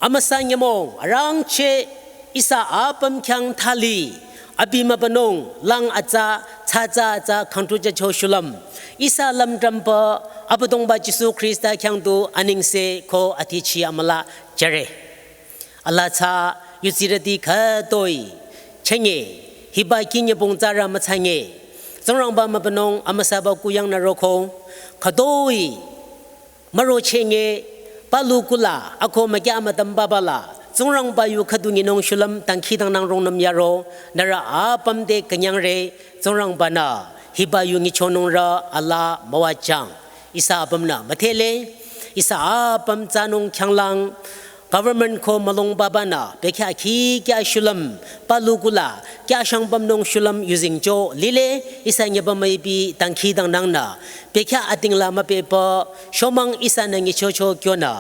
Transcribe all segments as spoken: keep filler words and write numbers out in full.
Amüsa nyümong arangcheh ihsa apüm khyang thali, abi mübünung lang atsa, tsatsa atsa khangtu jücho shulüm, ihsa lümdrümpü Abüdongba Jisu Khrista khyang du anengse ko atichi amüla jüre. Alaa tsü yutsirüti khütoi chenge, hiba kih nyübong tsürü mütsange, Tsingrangba mübünung amüsaba kuyangnü roko, khütoi müro chenge, palu kula ako mükya mütümbabala, Tsingrangba yu khüdu nyinung shulüm dangkhidangnang rungnüm yaro, nührü apüm te künyangre, Tsingrangba-nü hiba yu nyichonungrü alaa müwajüng. Ihsa apümnü müdhele, ihsa apüm tsanung khyanglang, government ko mülungbabanü bekhyah khikya shulüm, palu kula kya shangpümnung shulüm yuzeng jo lile, ihsa nyüba müipi dangkhidangnangnü bekhyah atingla müpehpü, shomang ihsanü nyichocho kyonü,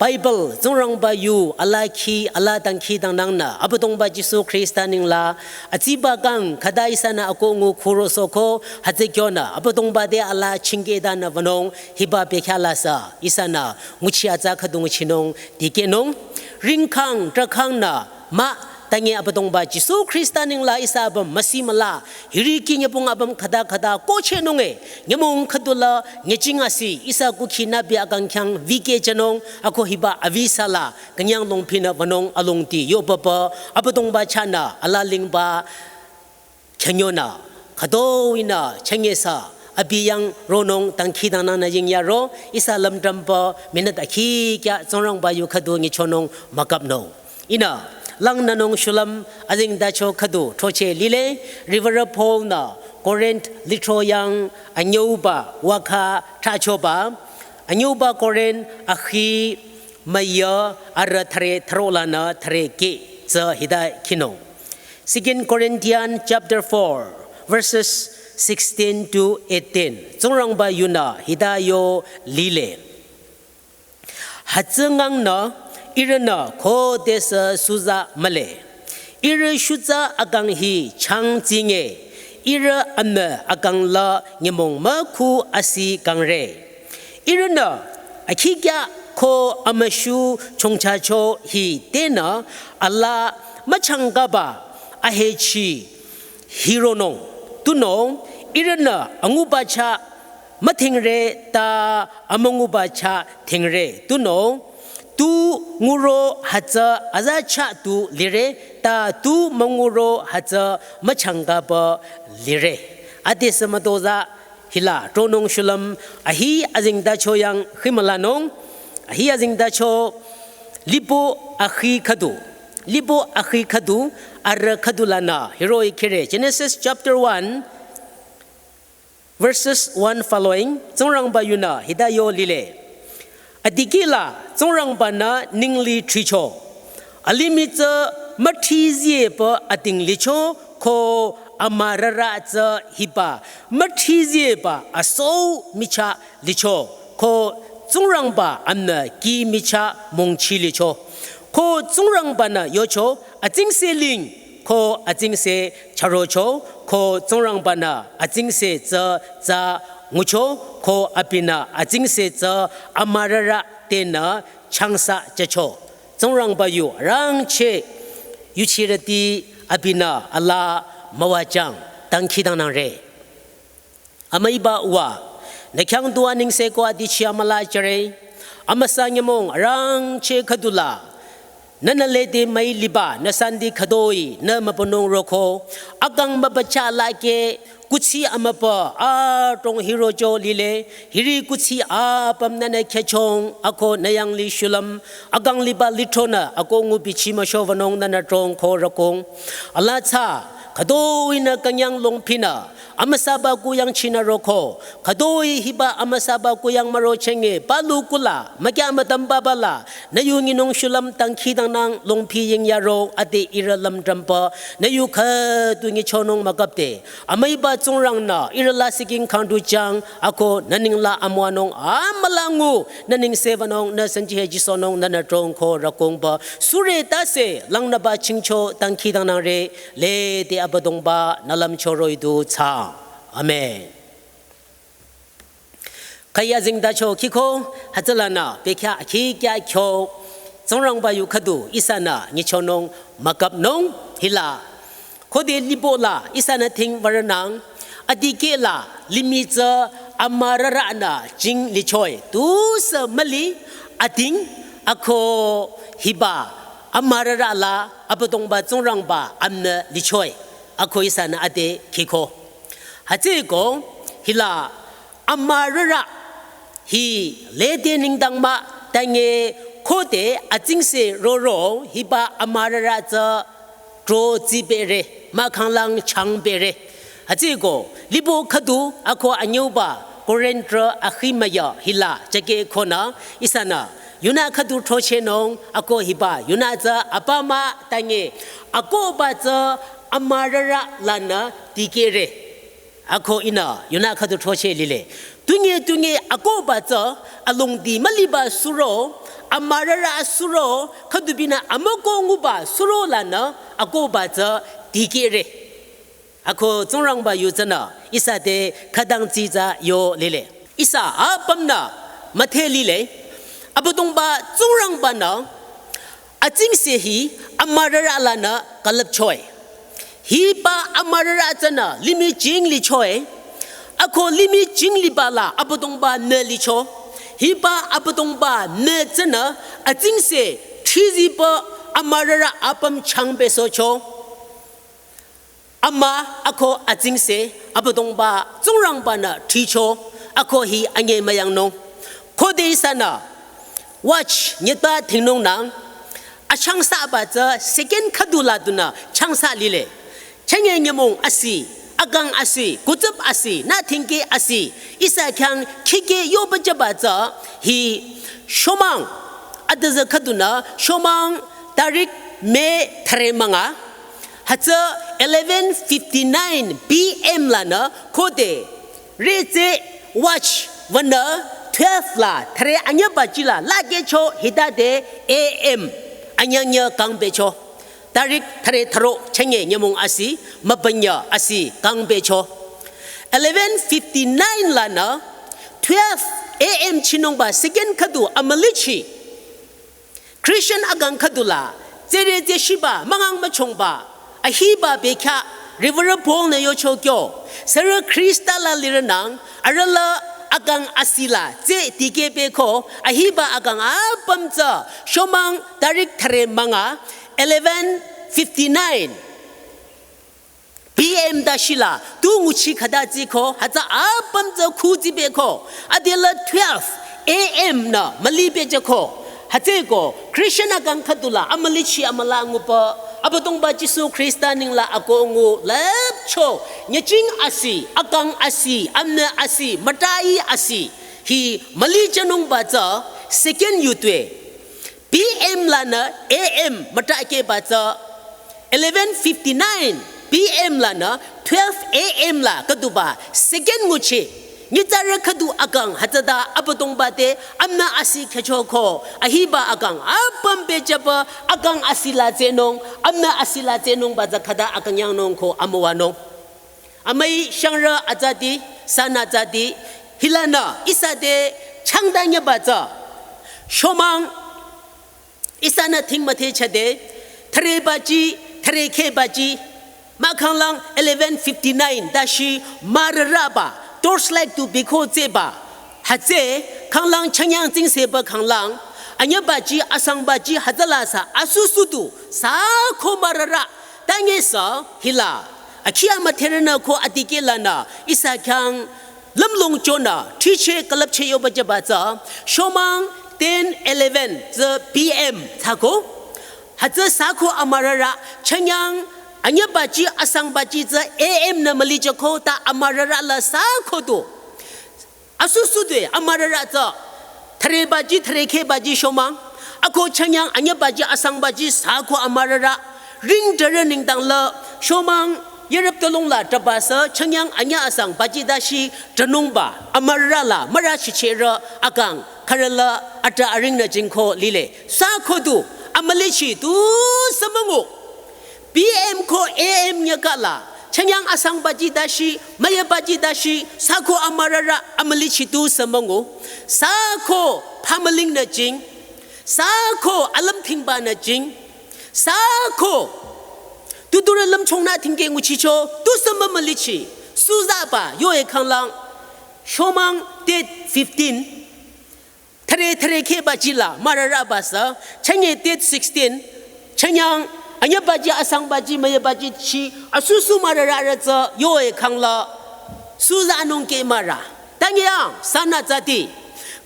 Bible Tsingrangba yu alaa kih alaa dangkhidangnangnü Abüdongba Jisu Khrista nengla atsiba kang khüta ihsanü ako ngu khuro soko hütsü kyonü Abüdongba te alaa chingkehtanü wünung hiba bekhyah lasü ihsanü nguchi atsa khüdu nguchinung dikehnung. Ringkhang trahkhangnü mah, tange Abüdongba Jisu Khrista nengla ihsa apüm müsi müla, hiri kih nyübong apüm khüta khüta kohchehnunge, nyümong khüdula nyüching asi ihsa kukhi nübi akang khyang vikehjünung, ako hiba avi sala künyang longpinü wünung alongdi yopapa, Abüdongba chahnü alaa lingba khyanyonü, khütoi-nü chenge sü abi yang ronung dangkhidangnangnü yingyaro, ihsa lümdrümpü minute akhikya Tsingrangba yu khüdu nyichonung mükapnung. Ihnü langnünung shulüm azengtacho khüdu throcheh lile, Reverend Paul-nü Corinth lithro yang anyüuba wakha thrachoba, anyüuba Corinth akhi müya arüh thüre thürolanü thüre keh tsü hita khinung. Second Corinthians chapter four, verses sixteen to eighteen. Tsingrangba yunü hita yo lile. Hütsü ngangnü ihrünü khodesü suza mühle. Ihrü shutsa akang hi chang tsinge, ihrü amü akang la nyümong mükhu asi kangre. Ihrünü akhikya ko amüshu chongchacho hi tenü alaa müchangkaba ahechi hironung. Tunüo ihrünü anguba chah müdhingre ta amünguba chah dhingre. Tunüo tu nguro hütsü aza chah tu lire, ta tu münguro hütsü müchangkaba lire. Adesü mütozah hila tronung shulüm ahi azengtacho yang khimülanung, ahi azengtacho lipo akhi khüdu, lipo akhi khüdu arüh khüdulanü hiroh-i khire. Genesis chapter one, verses one following, Tsingrangba yunü hita yo lile. Adikehla Tsingrangba-nü ningli thricho, alimih tsü müthriziepü ating licho ko amürarü tsü hiba müthriziepü asou michah licho ko Tsingrangba amnü kih michah mongchi licho. Ko Tsingrangba-nü yocho, atsingse ling, ko atsingse chürocho, ko Tsingrangba-nü atsingse tsü tsü ngucho, ko abinü atsingse tsü amürarü tenü changsa jücho. Tsingrangba yu arangcheh yuchirüti abinü alaa müwajüng, dangkhidangnangre. Amüiba Uwa, nü khyang du anengse ko adichi amüla jüre. Amüsa nyümong arangcheh khüdula nünü lede müi liba nü santi khütoi nü mübünung roko, akang mübücha lakeh kuthsi amübü adrong hirocho lile, hiri kuthsi apüm nünü khechong ako nü yanglih shulüm, akang liba lithronü ako ngu bichi müsho wünung nünü trong ko rükong. Alaa tsü khütoi-nü künyang longpinü amüsaba kuyang chinü roko, khütoi hiba amüsaba kuyang müro chenge, palu kula mükya mütümbabala nü yu nyinung shulüm dangkhidangnang longpi yingyaro ade ihrü lümdrümpü nü yu khüdu nyichonung mükapde. Amüiba Tsingrangnü ihrü lasih king khangdu jüng ako nü nengla amüwanung amüla ngu nü nengse wünung nü santi he jisohnung nünü trong ko rükongba sure tase langnüba chingcho dangkhidangnangre. Lede Abüdongba nü lümcho roh-i du thsaang. Amen. Khüi azengtacho khiko hütsülanü bekhyah akhikya kyo Tsingrangba yu khüdu ihsanü nyichonung mükapnung hila. Khode libo la ihsanü thing würonang, adikeh la limih tsü amürarünü jing lichoe. Tusü müli ading ako hiba amürarü la Abüdongba Tsingrangba amünü lichoe. Ako ihsanü ade khiko. Hütsüeko hila amürarü hi lede nengdang mah, tange khode atsingse roro hiba amürarü tsü tro tsibere, mahkhang lang changbere. Hütsüeko libo khüdu ako anyüuba Korinth akhi müya hila jake khonü ihsanü yunü khüdu throchehnung ako hiba yunü tsü apa mah, tange akohba tsü amürarü lanü dikehre. Ako ihnü yunü khüdu throcheh lile. Tunge tunge akohba tsü alongdi müliba suro, amürarü suro, khüdubinü amükoh nguba suro lanü akohba tsü dikehre. Ako Tsingrangba yu tsünü ihsa te khütang tsitsa yo lile. Ihsa apümnü müdhe lile. Abüdongba Tsingrangba-nü atsingse hi amürarü lanü külüpchoe. Hiba amürarü tsünü limih jing lichoe. Ako limih jing liba la Abüdongba mü licho. Hiba Abüdongba mü tsünü atsingse thriziba amürarü apüm changbesohcho. Ama ako atsingse Abüdongba Tsingrangba-nü thricho, ako hi anyemüyangnung. Khode ihsanü watch nyitba dhingnungnang, achangsaba tsü second khüdu la dunü changsa lile. Chünye nyümong asi, akang asi, kutsüp asi, nü thingke asi, ihsa khyang khike yoba jüba tsü hi shomang, adüzü khüdunü shomang tarik May thüre münga. Hütsü eleven fifty-nine P M lanü khode retse watch wünü twelve la thüre anyübachi la lakehcho hitade A M anyangnyü kangbecho. Tarik thüre thüro chünye nyümong asi, mübünyü asi kangbecho. Eleven fifty-nine lanü twelve A M chinungba second khüdu amülichi. Christian akang khüdu la, tsere tseshiba, müngang müchongba, ahiba bekhyah, Reverend Paul-nü yocho kyo, sürü Khrista la lirünang, arüh la akang asi la, tse dikehbeko, ahiba akang apüm tsü, shomang tarik thüre münga, eleven fifty-nine P M dashi la, tu nguchi khüta tsiko, hütsü apüm tsü khu tsibeko, adela twelve A M nü müli bejüko. Hütsüeko, Christian akang khüdu la, amülichi amüla ngupü, Abüdongba Jisu Khrista neng la akoh ngu, lüpcho, nyüching asi, akang asi, amnü asi, mütai asi, hi müli jünungba tsü, second yutwe. P M lanü A M mütakehba tsü, eleven fifty-nine P M lanü twelve A M la khüduba second nguchi. Nyitsarü khüdu akang hütsüta Abüdongba te amnü asi khyüchoko, ahiba akang apüm bejüba akang asi la tsenung, amnü asi la tsenungba tsü khüta akang yangnung ko amüwanung. Amüi shangrü azati, sanü azati, hilanü ihsa te changdanyüba tsü. Shomang ihsanü thing müthehchade, thürebachi, thürekhehbachi, mahkhang lang eleven fifty-nine dashi mürarüba, torchlight tu biko tseba. Hütsü, khanglang chünyang tsingseba khanglang, anyübachi, asangbachi, hütsüla sü, asusu tu, sü ko mürarü, tange sü, hila, akhi amüdherünü ko adikeh lanü, ihsa khyang, lümlong chonü, thriche külüpche yoba jüba tsü, shomang ten eleven tsü P M thsako, hütsü sü ko amürarü, chünyang, anyübachi, asangbachi tsü A M nü müli jüko ta amürarü la sü ko tu. Asusu te amürarü tsü, thürebachi, thürekhehbachi shomang, ako chünyang anyübachi asangbachi sü ko amürarü, ring dere nengdang la, shomang, yerüp tolong la traba sü, chünyang anyü asangbachi dashi, drenungba, amürarü la, mürü chicherü, akang, khürü la, ata aring nü jingko lile, sü ko tu, amülichi tu sümüngu. P M ko A M nyüka la, chünyang asangbachi dashi, müyübachi dashi, sü ko amürarü amülichi tu sümüngu, sü ko phamüling nü jing, Sako alümthingba nü jing. Sako. Tuturü lümchongnü thingke nguchicho. Tusü mümülichi. Suzaba yoe khanglang. Shomang date fifteen. Thüre thüre khehba jila marüraba sü. Chünye date sixteen. Chünyang anyüba ji asangba ji müyüba ji chi. Asusu marürarü tsü yoe khangla. Suza nungke mara. Tanyang sana tsati.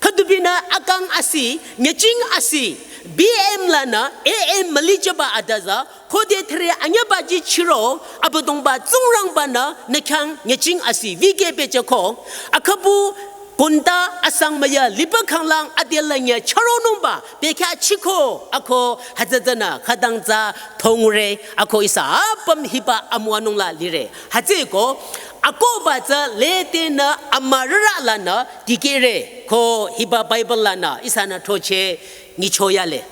Khüdubinü akang asi, nyüching asi, B M lanü A M mülichaba adaza, khode thüre anyüba ji chiro, Abüdongba Tsingrangbanü nü khyang nyüching asi, vike pecheko, akhabu konta asang müyü liba khanglang adela nyü charonungba, bekhyah chiko, ako hütsütsünü khütang tsü thongre, ako ihsa apüm hiba amüwanung la lire. Hütsüeko, akoba tsü letenü amürüra lanü dikehre, ko hiba Bible lanü ihsanü throcheh nyichoyale.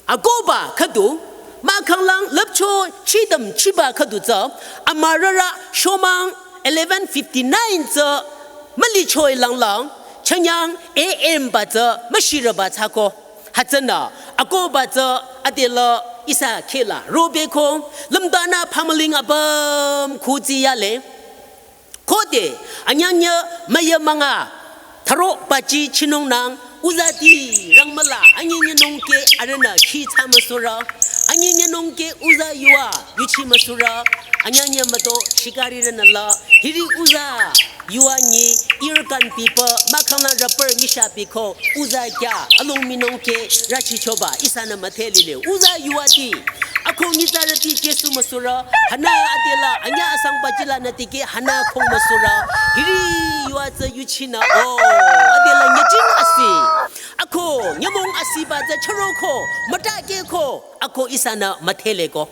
Akoba khüdu, mahkhanglang lüpcho chidüm chiba khüdu tsü, amürüra shomang eleven fifty-nine tsü, mülichoi langlang, chünyang A M ba tsü, müshirüba tsüko. Hütsünü, akoba tsü, adela ihsa khehla, robeko, lümdanü phamüling apüm khutsiyale. Khode, anyünyü müyü münga, thüro baji chinungnang, uzati rangmüla, anyünyü nungke arühnü khi tsü müsura, anyünyü nungke uza yua, yuchi müsura, anyünyü müto shikari rünüla, hiri uza yua nyi, irkan pipa, mahkhanglang rüpür nyisha piko, uza kya, alung minungke, rachichoba, ihsanü müdhe lile, uza yuati, ako nyitsarüti Jisu müsura, hana adela, anyü asangba jilanü tikeh, hana khong müsura, hiri yua tsü yuchinü, o, adela nyüching asi, ako, nyümong asiba tsü charoko, mütakeko, ako ihsanü müdheleko.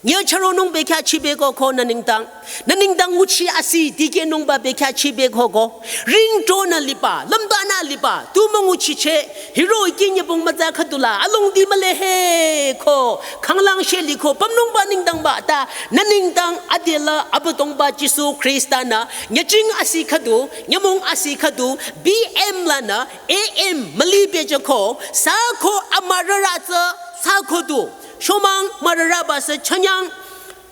Nyü charonung bekhyah chibeko ko nü nengdang. Nü nengdang nguchi asi dikehnungba bekhyah chibeko ko. Ringtonü liba, lümdanü liba, tu münguchicheh, hiro iki nyübong mütsa khüdula, alongdi mülehe ko, khanglang sheh liko, pümnungba nengdangba ta, nü nengdang adela Abüdongba Jisu Khrista nü, nyüching asi khüdu, nyümong asi khüdu, B M lanü, A M müli pecheko, sako amürüra tsü, sako du. Shomang mürüraba sü chünyang,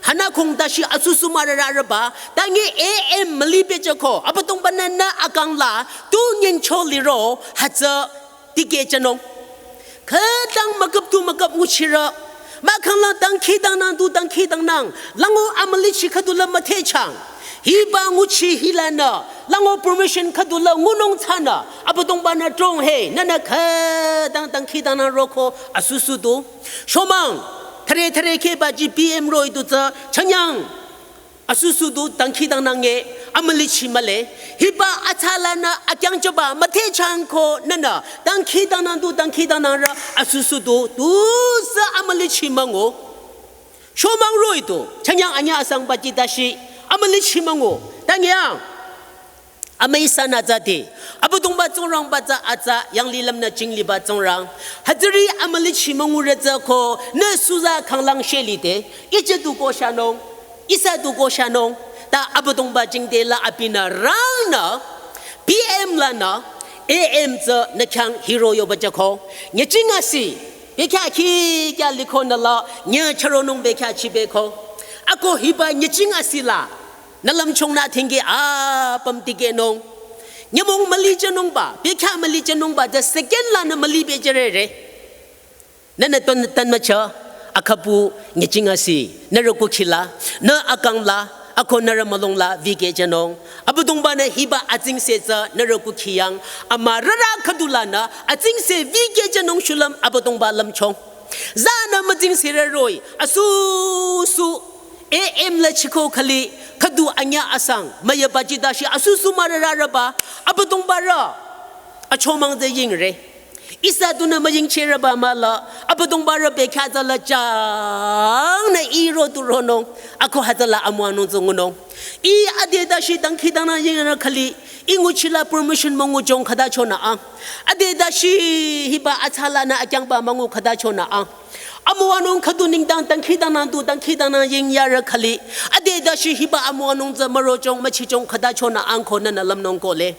hana khong tashi asusu mürürarüba, tangi A M müli pecheko, Abüdongbanü nü akangla, tu nyengcho liro, hütsü tikehchanung. Khütang müküp tu müküp nguchirü, mahkhanglang dangkhidangnang tu dangkhidangnang, lango amülichi khüdula müthehchang. Hiba nguchi hilanü, lango permission khüdula ngunung tsünü, Abüdongbanü drong he, nünü khütang dangkhidangnang roko asusu du. Shomang, thüre thüre khehba ji B M roh-i du tsü, chünyang. Asusu du dangkhidangnang nge, amülichi mühle. Hiba atsalanü akyangchoba müthehchang ko nünü, dangkhidangnang du dangkhidangnang rü, asusu du, tusü amülichi müngu. Shomang roh-i du, chünyang anyü asangba ji tashi, amülichi müngu, tangyang. Amüi sanü tsüti, Abüdongba Tsingrangba tsü atsa, yanglilümnü jingliba Tsingrang. Hütsüri amülichi müngurü tsü ko, nü suza khanglang sheh lide, iche du ko shanung, ihsa du ko shanung, ta Abüdongba jingte la abinü rangnü, B M lanü, A M tsü nü khyang hiro yoba jüko, nyüching asi, bekhyah khi kya liko nü la, nyü charonung bekhyah chibeko. Ako hiba nyüching asi la, nü lümchongnü thingke apüm tikehnung. Nyümong mülichanungba, bekhyah mülichanungba, the second lanü müli pecharere. Nünü ton tan mücha, akhapu nyüching asi, nürü kukhila, nü akangla, ako nürü mülongla, vikehchanung. Abüdongbanü hiba atsingse tsü, nürü kukhiyang, amürürü khüdulanü, atsingse vikehchanung shulüm, Abüdongba lümchong. Zanü mütsingserü roh-i, asusu, A M la chiko khali, khüdu anyü asang, müyüba ji tashi, asusu mürürarüba, Abüdongbarü, achomang tsü yingre. Ihsa dunü müyingchehrüba mahla, Abüdongbarü bekhyah tsüla changnü iro turonung, ako hütsüla amüwanung tsü ngunung. Ih ade tashi dangkhidangnang yingrü khali, ih nguchila permission müngu jong khüta chonü ang. Ade tashi hiba atsalanü akyangba müngu khüta chonü ang. Amüwanung khüdu nengdang dangkhidangnang du dangkhidangnang yingyarü khali. Ade tashi hiba amüwanung tsü müro jong müchi jong khüta chonü ang ko nünü lümnung kohle.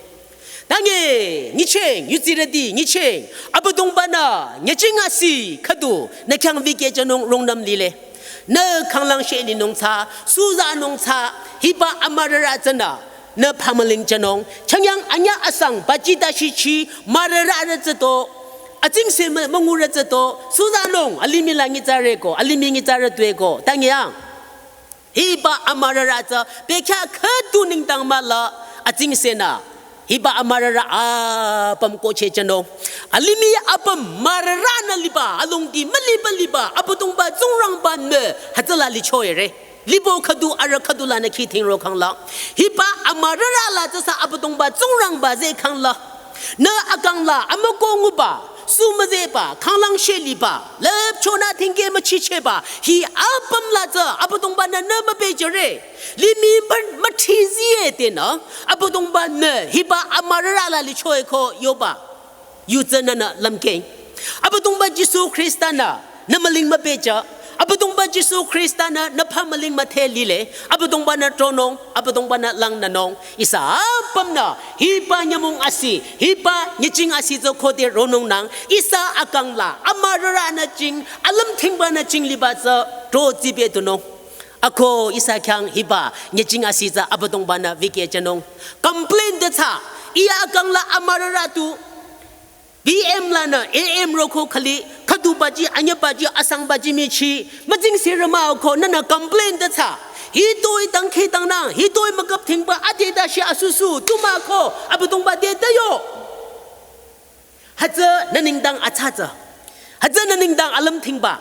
Tange, nyicheng, yutsirüti, nyicheng. Abüdongba-nü, nyüching asi, khüdu, nü khyang vikeh jünung rungnüm lile. Nü khanglang sheh linung tsü, suzanung tsü, hiba amürarü tsünü, nü phamüling jünung. Changyang anyüh asang, baji tashi chi, mürarü tsü to. Atsingse mü-, müngurü tsü to, suzanung, alimih la nyitsarü ko, alimih nyitsarü tue ko, tange yang. Hiba amürarü tsü, bekhyah khüdu nengdang mahla, atsingsenü. Hiba amürarü apüm kohcheh jünung. Alimih apüm mürarünü liba, alongdi müliba liba, Abüdongba Tsingrangba-nü, hütsüla lichoire. Libo khüdu arüh khüdu lanü khi thingro khangla. Hiba amürarü la tsüsü Abüdongba Tsingrangba zeh khangla. Nü akang la amükoh nguba, su müzehba, khanglang sheh liba, lüpchonü thingkeh müchichehba, hi apüm la tsü Abüdongba-nü nü müpehjüre. Limih bün müthizeh tenü, Abüdongba-nü hiba amürarü la lichoe ko yoba. Yutsü nünü lümkeng. Abüdongba Jisu Khrista-nü, nü müling müpehjü. Abüdongba Jisu Khrista-nü, nü phamüling müthe lile. Abüdongba-nü tronung, Abüdongba-nü langnünung. Ihsa apümnü, hiba nyümong asi, hiba nyüching asi tsü khode ronungnang. Ihsa akang la, amürarünü ching, alümthingbanü ching liba tsü, tro tsibe tunung. Ako ihsa khyang hiba, nyüching asi tsü Abüdongba-nü vikeh jünung. Complain de tsü, iya akang la amürarü tu, B M lanü, A M roko khali, khüdu baji, anyüh baji, asang baji michi, müjingse rüma ko, nünü complain de tsü. Hitoi dangkhidangnang, hitoi mükap thingba, ade dashi asusu, tu mah ko, Abüdongba te te yo. Hütsü nü nengdang atsa tsü. Hütsü nü nengdang alümthingba.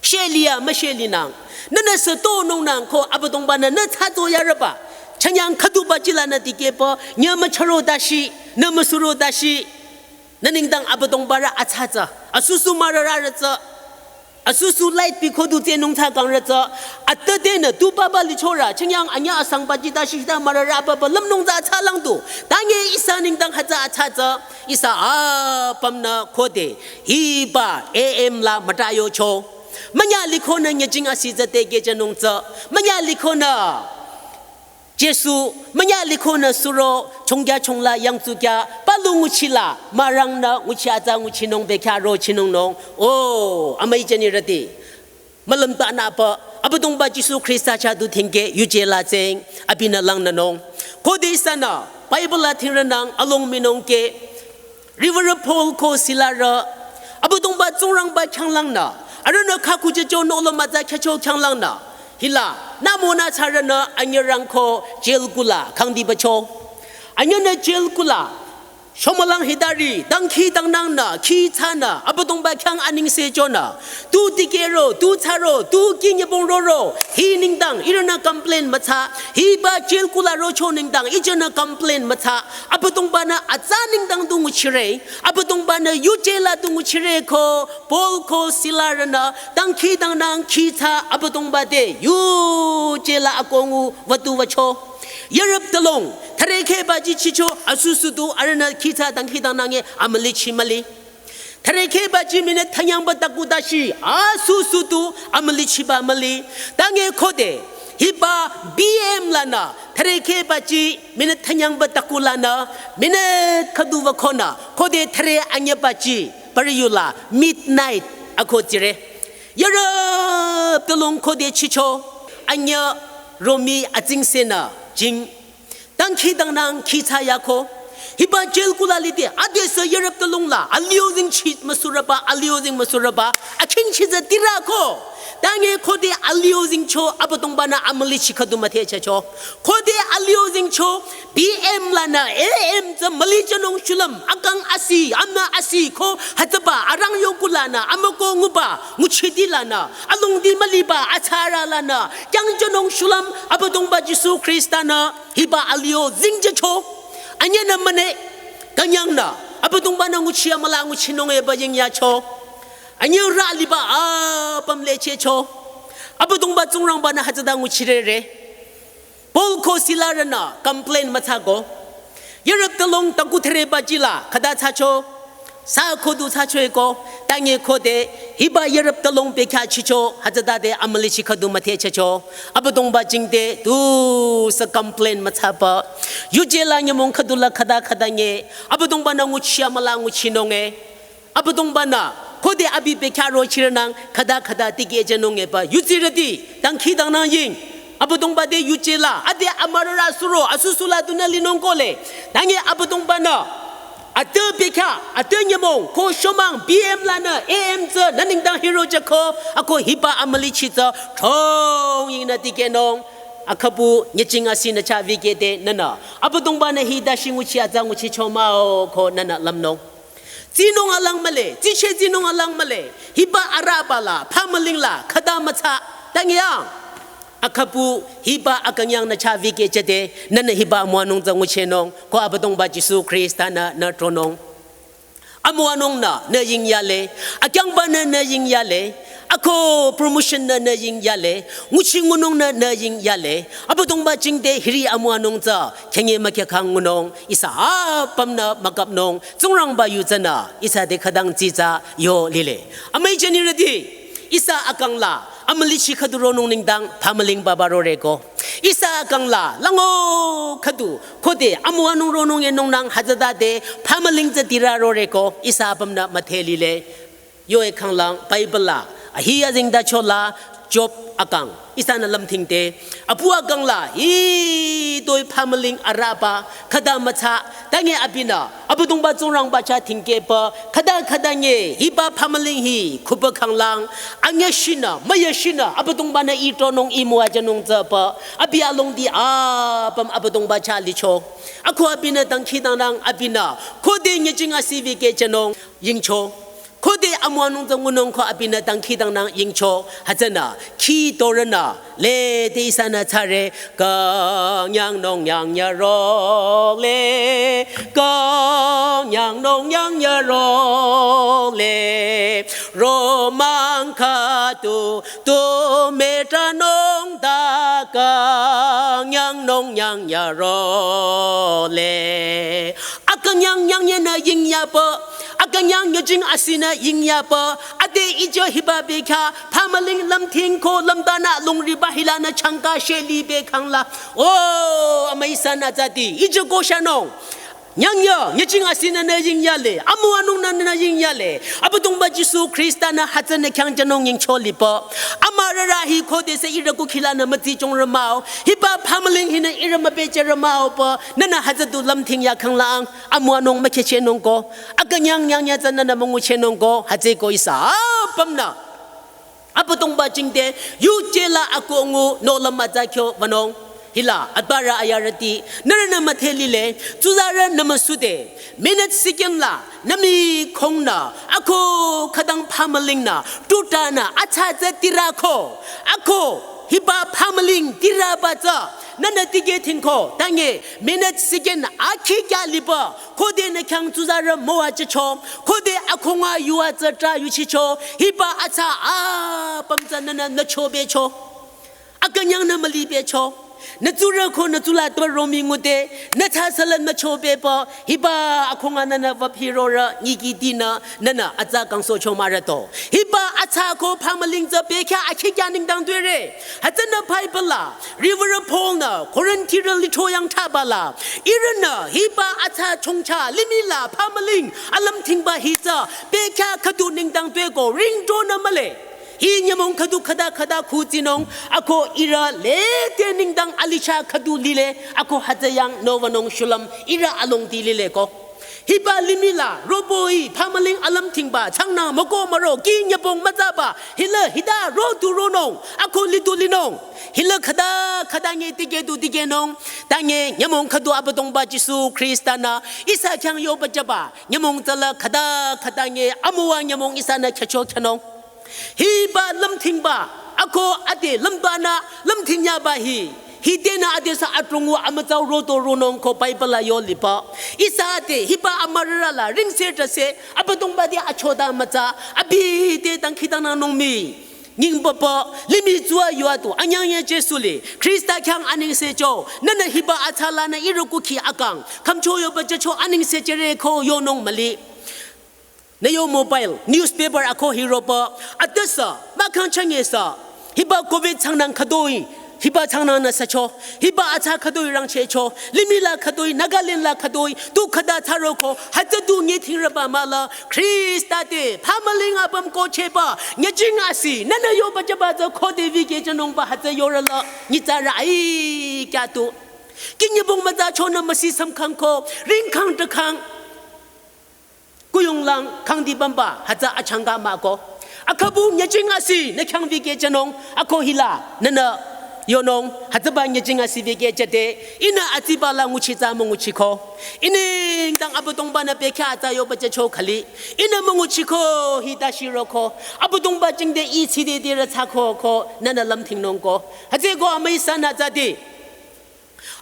Sheh liya, müsheh linang. Nünü sütonungnang ko Abüdongba-nü nü tsatso yarüba. Changyang khüdu baji lanü dikehpü, nyü mücharo dashi, nü müsuro dashi. Nü nengdang Abüdongba rü atsa tsü. Asusu mürarü tsü. Asusu light bi khüdu tsenung tsü kangrü tsü. Atüte nü tu papa lichorü. Changyang anyüh asang baji dashi hita mürarü papa lümnung tsü atsa lang tu. Tange ihsa nengdang hütsü atsa tsü. Ihsa apümnü khode. Hiba A M la müta yocho. Münya likhonü nyüching asi tsü tekeh jünung tsü. Münya likhonü Jisu, münya likhonü suro, chongkya chongla yangtsukya, palu nguchila, mürangnü nguchi atsa nguchinung bekhyah rochinungnung. O, amüi jünirüti. Mülümtanü pü, Abüdongba Jisu Khrista chah du thingkeh, yuje la tseng, abinü langnünung. Khode ihsanü, Bible la thingrünang, along minung ke, Reverend Paul ko Sila rü, Abüdongba Tsingrangba khyanglangnü, arühnü khakujücho nohlüm atsa khyücho khyanglangnü, hila, nümonü tsarünü anyürang ko jail kula khangdibacho. Anyünü jail kula, shomülang hitari, dangkhidangnangnü, khi tsünü, Abüdongba khyang anengse chonü, tu dikehro, tu tsaro, tu kinyübong roro, hi nengdang, ihrünü complain mütsa, hiba jail kula rocho nengdang, ihrünü complain mütsa, Abüdongba-nü atsa nengdang du nguchire, Abüdongba-nü yuje la du nguchire ko, Paul ko Sila rünü, dangkhidangnang khi tsü Abüdongba te, yuje la akongu wütu wücho. Yürüp tülong, thürekheh baji chicho, asusu tu, arühnü khi tsü dangkhidangnange, amülichi müli. Thürekheh baji minute thünyangba taku dashi, asusu tu, amülichiba müli. Tange khode, hiba B M lanü, thürekheh baji minute thünyangba taku lanü, minute khüdu wükhonü, khode thüre anyüh baji, pariyula, midnight, ako tsire. Yürüp tülong khode chicho, anyüh romi atsingsenü, jing. Dangkhidangnang khi tsü yako. Hiba jail kula lide, adesü yürüp tülong la, alio zingchi müsuraba, alio zing müsuraba, akhingchi tsü tirako. Tange khode alio zingcho, Abüdongba-nü amülichi khüdu müthehchehcho. Khode alio zingcho, B M lanü, A M tsü mülijünung shulüm, akang asi, amna asi ko, hütsüba, arang yo kulanü, amükoh nguba, nguchiti lanü, alongdi müliba, atsarü lanü, kyangjünung shulüm, Abüdongba Jisu Khrista-nü, hiba alio zingjücho. Anyünü müne, künyangnü, Abüdongba-nü nguchi amüla nguchinung eba yingyacho. Anyüh rü liba apüm lechehcho. Abüdongba Tsingrangba-nü hütsüta nguchirere. Paul ko Sila rünü complain müthsako. Yürüp tülong taku thüre baji la khüta thsacho. Sü khodu thsacho eko. Tange khode hiba yarap talong pekya chicho, hütsütade amülichi khüdu müthehchehcho. Abüdongba jingte tusü complain müthsaba. Yuje la nyümong khüdu la khüta khüta nge. Abüdongba-nü nguchi amüla nguchinung e. Abüdongba-nü khode abi pekya rochirenang khüta khüta tikehjenung epü. Yuzirüti dangkhidangnang ying. Abüdongba te yuje la, ade amürara suro, asusu la dunü linung kohle. Tange Abüdongba-nü, atü pekya, atü nyümong, ko shomang, P M lanü, A M tsü, nü nengdang hirochehko, ako hiba amülichi tsü, thong yingnü tikehnung. Akhapu, nyüching asinü cha vikete, nünü. Abüdongba-nü hi dashi nguchi atsa nguchicho mah-o ko nünü lümnung. Tsinung alang mühle, tsiche tsinung alang mühle, hiba arüba la, phamüling la, khüta müthsa, tange yang. Akhapu hiba akünyangnü cha vikehchehde, nünü hiba amüwanung tsü nguchinung, ko Abüdongba Jisu Khrista-nü nü tronung. Amüwanungnü nü yingyale, akyangbanü nü yingyale, ako promotion-nü nü yingyale, nguchi ngunungnü nü yingyale, Abüdongba jingte hiri amüwanung tsü, khenye mükyakhang ngunung, ihsa apümnü mükapnung, Tsingrangba yu tsünü, ihsa te khütang tsitsa yo lile. Amüi jünirüti, ihsa akang la, amülichi khüdu ronung nengdang, phamüling baba roreko. Ihsa akang la, lango khüdu, khode, amüwanung ronung enungnang hütsütade, phamüling tsü tira roreko, ihsa apümnü mütheh lile. Yo ekhanglang, Bible la, ahi azengtacho la, Job akang, ihsanü lümthingte, apu akang la, hitoi phamüling arüba, khüta müthsa, tange abinü, Abüdongba Tsingrangba chah thingkehpü, khüta khüta nge, hiba phamüling hi, khupü khanglang, anyüshinü, müyüshinü, Abüdongba-nü ih tronung ih müwajünung tsüpü, abi alongdi apüm Abüdongba chah licho. Ako abinü dangkhidangnang abinü, khode nyüching asi vikehjenung, yingcho. Khode amüwanung tsü ngunung ko abinü dangkhidangnang yingcho, hütsünü, khi torünü, lede ihsanü thsare, künyangnung nyangnyü role, künyangnung nyangnyü role, romang khüdu, tu metranung ta künyangnung nyangnyü role. Akünyang nyangnyünü yingyapü, akünyang nyüching asinü yingyapü, ade ije hiba bekya, phamüling lümthing ko lümtanü lungriba hilanü changka sheli bekhangla. O, amüi ihsanü zati, ije koshanung. Nyangnyü, nyüching asinü nü yingyale, amüwanungnü nü yingyale, Abüdongba Jisu Khrista-nü hütsünü khyang jünung yingcho lipü. Amürara hi khodesü ihrü kukhilanü mütsichongrü mah-o, hiba phamüling hinü ihrü mübechürü mah-o pü, nünü hütsü du lümthing yakhanglang, amüwanung mükhechehnung ko, akünyang nyangnyü tsü nünü münguchehnung ko, hütsüeko ihsa apümnü Abüdongba jingte, yuje la akongu nohlüm atsa kyo wünung. Hila, atbürü ayarüti, nührünü müdhe lile, tsuzarü nümüsude, minute second la, nümi kongnü, ako khütang phamülingnü, tutanü, atsa tsü tirako, ako, hiba phamüling tiraba tsü, nünü tikeh thingko, tange, minute second, akhi kya lipü, khode nü khyang tsuzarü müwajücho, khode akhunga yua tsü tra yuchicho, hiba atsa apüm tsü nünü nücho becho. Akünyang nü müli becho. Nü tsurü ko nü tsula tba romi ngude, nü tsa sala nücho bepü, hiba akhunga nünü wüp hirorü, nyiki dinü, nünü atsa kangsohcho mürüto. Hiba atsa ko phamüling tsü bekya akhi kya nengdang tuere. Hütsünü Bible la, Reverend Paul nü, Korinthrü lithro yang thaba la, ihrünü, hiba atsa chongcha, limih la, phamüling, alümthingba hi tsü, bekya khüdu nengdang tueko, ringto nü mühle. Hi nyümong khüdu khüta khüta khutsinung, ako ihrü lede nengdang alisha khüdu lile, ako hütsü yang nowünung shulüm, ihrü alongdi lile ko. Hiba limih la, robo-i, phamüling alümthingba, changnü, müko müro, ki nyübong mütsaba, hila, hita, ro tu ronung, ako litu linung. Hila khüta, khüta nge tikeh tu tikehnung, tange, nyümong khüdu Abüdongba Jisu Khrista nü, ihsa khyang yoba jüba, nyümong tsüla khüta, khüta nge, amüwa nyümong ihsanü khyücho khyünung. Hiba lümthingba, ako ade lümbanü, lümthingyaba hi. Hitenü adesü adrong-u amütsau roto ronung ko Bible la yo lipü. Ihsa ade hiba amürara la ringse trase, Abüdongba te achoda mütsa, abi te dangkhidangnangnung mii. Nyingpapa, limih tsua yua tu, anyang ye Jisu li, Khrista khyang anengsecho, nünü hiba atsa lanü ihrü kukhi akang, khümcho yoba jücho anengse jüre ko yonung müli. Nü yo mobile, newspaper ako hiroba, atüsa, mahkhang changesa. Hiba covid tsangnang khütoi, hiba tsangnang nü sücho, hiba atsa khütoi rangchehcho, limih la khütoi, Nagaland la khütoi, tu khüta tsaroko, hütsü du nyetingreba mahla, Khrista te, phamüling apüm kohchehba, nyüching asi, nünü yoba jüba tsü khode vikehjünungba hütsü yorüla, nyitsarü ai kya tu. Kinyübong mütsa chonü müsi samkhangko, ringkhang tekhang. Kuyonglang khangdi bamba, hütsü achangka mahko. Akhabu nyüching asi, nü khyang vikehjünung, ako hila, nünü yonung, hütsüba nyüching asi vikehjüde, ihnü atsiba la nguchi tsü münguchiko. Ihnü dang Abüdongba nü bekhyah atsa yoba jücho khali. Ihnü münguchiko, hita shiroko. Abüdongba jingde i tside de rütsako ko, nünü lümthingnungko. Hütsüko amüi sanü tsüde.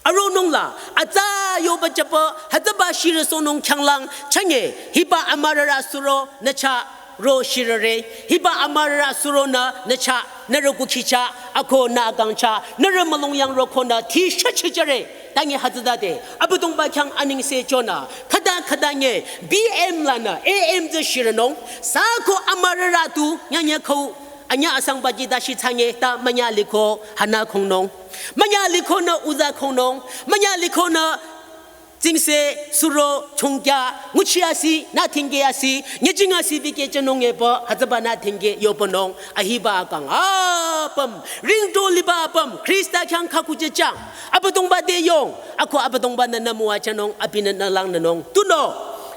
Aronung la, atsa yoba jüba, hütsüba shirüsohnung khyanglang, chanye, hiba amürara suro, nü chah, ro shirüre, hiba amürara suro nü, nü chah, nührü kukhi chah, ako nü akang chah, nührü mülung yang roko nü, ti shachi jüre, tangi hütsütade, Abüdongba khyang anengse chonü, khüta khüta nye, B M lanü, A M tsü shirünung, sako amürara tu, nyanya khau, anya asangba ji dashi tsanye, ta manya liko, hana khongnung. Manya liko nü uza khongnung, manya liko nü tsingse suro chongkya, nguchi asi, nü thingke asi, nyüching asi vikehjünung eba, hütsüba nü thingke yoponung, ahiba akang apüm, ringto liba apüm, Khrista khyang khaku jüchang, Abüdongba te yong, ako Abüdongba nü nü müwajünung, abinü nü langnünung, tunüo,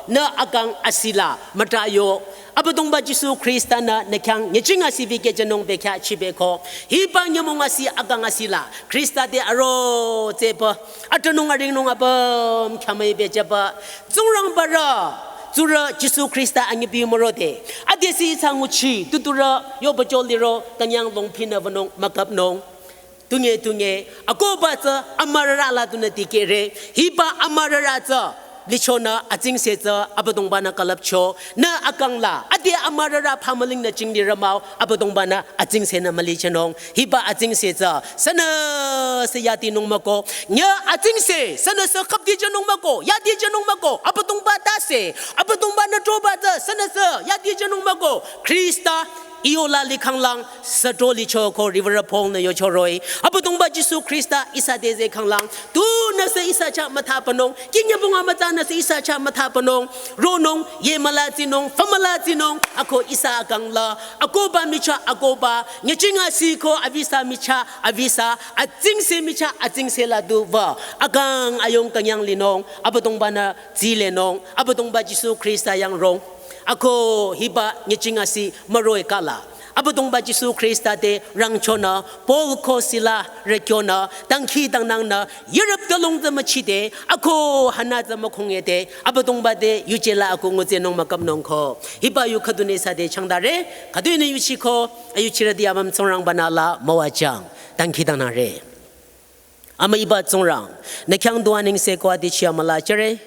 nü akang asila, müta yo, Abüdongba Jisu Khrista nü nü khyang nyüching asi vikehjünung bekhyah chibeko. Hiba nyümong asi akang asila. Khrista te aro tsepü. Atünung aringnung apüm khyamüi bejüba. Tsingrangba rü. Tsurü Jisu Khrista anyibi mürode. Adesi ihsa nguchi. Tuturü yoba joliro künyang longphinü wünung mükapnung. Tunye tunye, akohba tsü amürara la tunü dikehre, hiba amürara tsü, lichonü atsingse tsü, Abüdongba nü külüpcho, nü akang la, ade amürara phamüling nü jingli rümao, Abüdongba nü atsingse nü mülichenung, hiba atsingse tsü, sünüsü yadinung müko, nyi atsingse, sünüsü khüpdijünung müko, yadijünung müko, Abüdongba tase, Abüdongba nü troba tsü, sünüsü yadijünung müko, Khrista, iyo la likhanglang, sütro licho ko Reverend Paul nü yocho roh-i. Abüdongba Jisu Khrista ihsa te zekhanglang. Tunüsü ihsa chah müthapanung. Kinyübong amütsanüsü ihsa chah müthapanung. Ronung, yemüla tsinung, famüla tsinung. Ako ihsa akang la. Akohba michah akohba. Nyüching asi ko avisa michah avisa. Atsingse michah atsingse la du wü. Akang ayung künyang linung. Abüdongba nü zilenung. Abüdongba Jisu Khrista yang rong. Ako hiba nyüching asi müroh-i kala. Abüdongba Jisu Khrista te rangchonü, Paul ko Sila rükyonü, dangkhidangnangnü, yirüp tülung tsü müchide, ako hanü tsü mükhongyede, Abüdongba te yuje la ako ngutsenung mükapnung ko. Hiba yu khüdunü ihsa te changdare, khüdunü yuchiko, ayuchirüti apüm Tsingrangba nü la müwajüng, dangkhidangnangre. Amüiba Tsingrang, nü khyang du anengse ko adichi amüla jüre.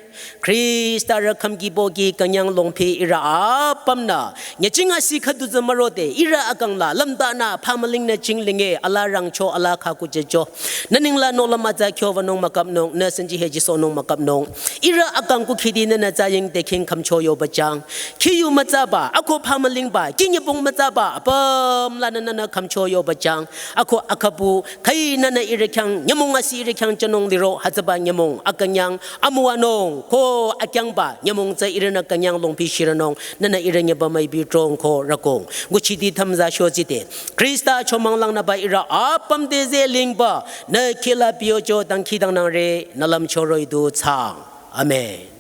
Khrista rü khümki pohki künyang longphi ihrü apümnü. Nyüching asi khüdu tsü mürode, ihrü akang la, lümdanü, phamüling nü jinglinge, ala rangcho, ala khaku jücho. Nü neng la nohlüm atsa kyo wünung mükapnung, nü senji heji sohnung mükapnung. Ihrü akang kukhidi nünü tsaying te khing khümcho yobajüng. Khiyu mütsaba, ako phamülingba, kinyübong mütsaba, apüm lanü nünü khümcho yobajüng. Ako akhapu, khai nünü ihrü khyang, nyümong asi ihrü khyang jünung liro, hütsüba nyümong, akünyang, amüwanung, ko akyangba, nyümong tsü ihrünü künyang longphi shirünung, nünü ihrü nyüba müipi trong ko rükong. Nguchiti thümza shozide. Khrista chomang langnüba ihrü apüm te zelingba, nü khila piyocho dangkhidangnangre, nü lümcho roh-i du tsang. Amen.